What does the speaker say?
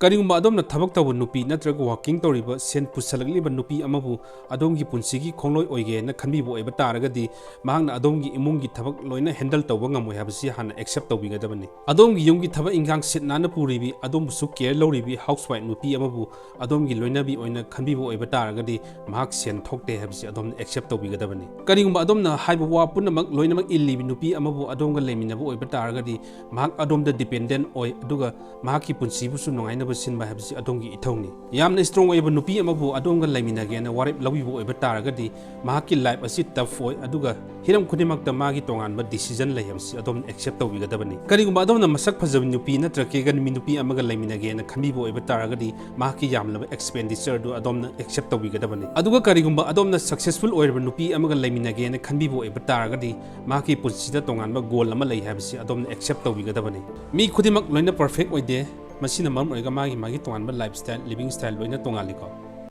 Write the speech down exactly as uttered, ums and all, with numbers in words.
ꯀꯔꯤꯒꯨꯝꯕ ꯑꯗꯣꯝꯅ ꯊꯕꯛ ꯇꯧꯕ ꯅꯨꯄꯤ ꯅꯠꯇ꯭ꯔꯒ working ꯇꯧꯔꯤꯕ, ꯁꯦꯟ ꯄꯨꯁꯜꯂꯛꯂꯤꯕ ꯅꯨꯄꯤ ꯑꯃꯕꯨ ꯑꯗꯣꯝꯒꯤ ꯄꯨꯟꯁꯤꯒꯤ ꯈꯣꯡꯂꯣꯏ ꯑꯣꯏꯒꯦꯅ ꯈꯟꯕꯤꯕ ꯑꯣꯏꯕ ꯇꯥꯔꯒꯗꯤ, ꯃꯍꯥꯛꯅ ꯑꯗꯣꯝꯒꯤ ꯏꯃꯨꯡꯒꯤ ꯊꯕꯛ ꯂꯣꯏꯅ handle ꯇꯧꯕ ꯉꯝꯃꯣꯏ ꯍꯥꯏꯕꯁꯤ ꯍꯥꯟꯅ accept ꯇꯧꯕꯤꯒꯗꯕꯅꯤ꯫ ꯑꯗꯣꯝꯒꯤ ꯌꯨꯝꯒꯤ ꯊꯕꯛ ꯏꯟꯈꯥꯡ ꯁꯤꯠ ꯅꯥꯟꯅ ꯄꯨꯔꯤꯕꯤ, ꯑꯗꯣꯝꯕꯨꯁꯨ care ꯂꯧꯔꯤꯕꯤ housewife ꯅꯨꯄꯤ ꯑꯃꯕꯨ ꯑꯗꯣꯝꯒꯤ ꯂꯣꯏꯅꯕꯤ ꯑꯣꯏꯅ ꯈꯟꯕꯤꯕ ꯑꯣꯏꯕ ꯇꯥꯔꯒꯗꯤ, ꯃꯍꯥꯛ ꯁꯦꯟ ꯊꯣꯛꯇꯦ ꯍꯥꯏꯕꯁꯤ ꯑꯗꯣꯝꯅ accept ꯇꯧꯕꯤꯒꯗꯕꯅꯤ꯫ ꯀꯔꯤꯒꯨꯝꯕ ꯑꯗꯣꯝꯅ ꯍꯥꯏꯕ ꯋꯥ ꯄꯨꯝꯅꯃꯛ ꯂꯣꯏꯅꯃꯛ ꯏꯜꯂꯤꯕꯤ ꯅꯨꯄꯤ ꯑꯃꯕꯨ ꯑꯗꯣꯝꯒ ꯂꯩꯃꯤꯟꯅꯕ ꯑꯣꯏꯕ ꯇꯥꯔꯒꯗꯤ, ꯃꯍꯥꯛ ꯑꯗꯣꯝꯗ dependent ꯑꯣꯏ, ꯑꯗꯨꯒ ꯃꯍꯥꯛꯀꯤ ꯄꯨꯟꯁꯤꯕꯨꯁꯨ ꯅꯨꯡꯉꯥꯏꯅꯕ ꯁꯤꯟꯕ ꯍꯥꯏꯕꯁꯤ ꯑꯗꯣꯝꯒꯤ ꯏꯊꯧꯅꯤ꯫ ꯌꯥꯝꯅ strong ꯑꯣꯏꯕ ꯅꯨꯄꯤ ꯑꯃꯕꯨ ꯑꯗꯣꯝꯒ ꯂꯩꯃꯤꯟꯅꯒꯦꯅ ꯋꯥꯔꯦꯞ ꯂꯧꯕꯤꯕ ꯑꯣꯏꯕ ꯇꯥꯔꯒꯗꯤ, ꯃꯍꯥꯛꯀꯤ life ꯑꯁꯤ tough ꯑꯣꯏ, ꯑꯗꯨꯒ ꯍꯤꯔꯝ ꯈꯨꯗꯤꯡꯃꯛꯇ ꯃꯥꯒꯤ ꯇꯣꯉꯥꯟꯕ decision ꯂꯩ ꯍꯥꯏꯕꯁꯤ ꯑꯗꯣꯝꯅ accept ꯇꯧꯕꯤꯒꯗꯕꯅꯤ꯫ ꯀꯔꯤꯒꯨꯝꯕ ꯑꯗꯣꯝꯅ ꯃꯁꯛ ꯐꯖꯕ ꯅꯨꯄꯤ ꯅꯠꯇ꯭ꯔꯒ ꯀꯦꯒꯟꯕꯤ ꯅꯨꯄꯤ ꯑꯃꯒ ꯂꯩꯃꯤꯟꯅꯒꯦꯅ ꯈꯟꯕꯤꯕ ꯑꯣꯏꯕ ꯇꯥꯔꯒꯗꯤ, ꯃꯍꯥꯛꯀꯤ ꯌꯥꯝꯂꯕ expenditure ꯑꯗꯨ ꯑꯗꯣꯝꯅ accept ꯇꯧꯕꯤꯒꯗꯕꯅꯤ꯫ ꯑꯗꯨꯒ ꯀꯔꯤꯒꯨꯝꯕ ꯑꯗꯣꯝꯅ successful ꯑꯣꯏꯔꯕ ꯅꯨꯄꯤ ꯑꯃꯒ ꯂꯩꯃꯤꯟꯅꯒꯦꯅ ꯈꯟꯕꯤꯕ ꯑꯣꯏꯕ ꯇꯥꯔꯒꯗꯤ, ꯃꯍꯥꯛꯀꯤ ꯄꯨꯟꯁꯤꯗ ꯇꯣꯉꯥꯟꯕ goal ꯑꯃ ꯂꯩ ꯍꯥꯏꯕꯁꯤ ꯑꯗꯣꯝꯅ accept ꯇꯧꯕꯤꯒꯗꯕꯅꯤ꯫ ꯃꯤ ꯈꯨꯗꯤꯡꯃꯛ ꯂꯣꯏꯅ perfect ꯑꯣꯏꯗꯦ꯫ ꯃꯁꯤꯅ ꯃꯔꯝ ꯑꯣꯏꯔꯒ ꯃꯥꯒꯤ ꯃꯥꯒꯤ ꯇꯣꯉꯥꯟꯕ lifestyle, living style ꯂꯣꯏꯅ ꯇꯣꯉꯥꯜꯂꯤꯀꯣ꯫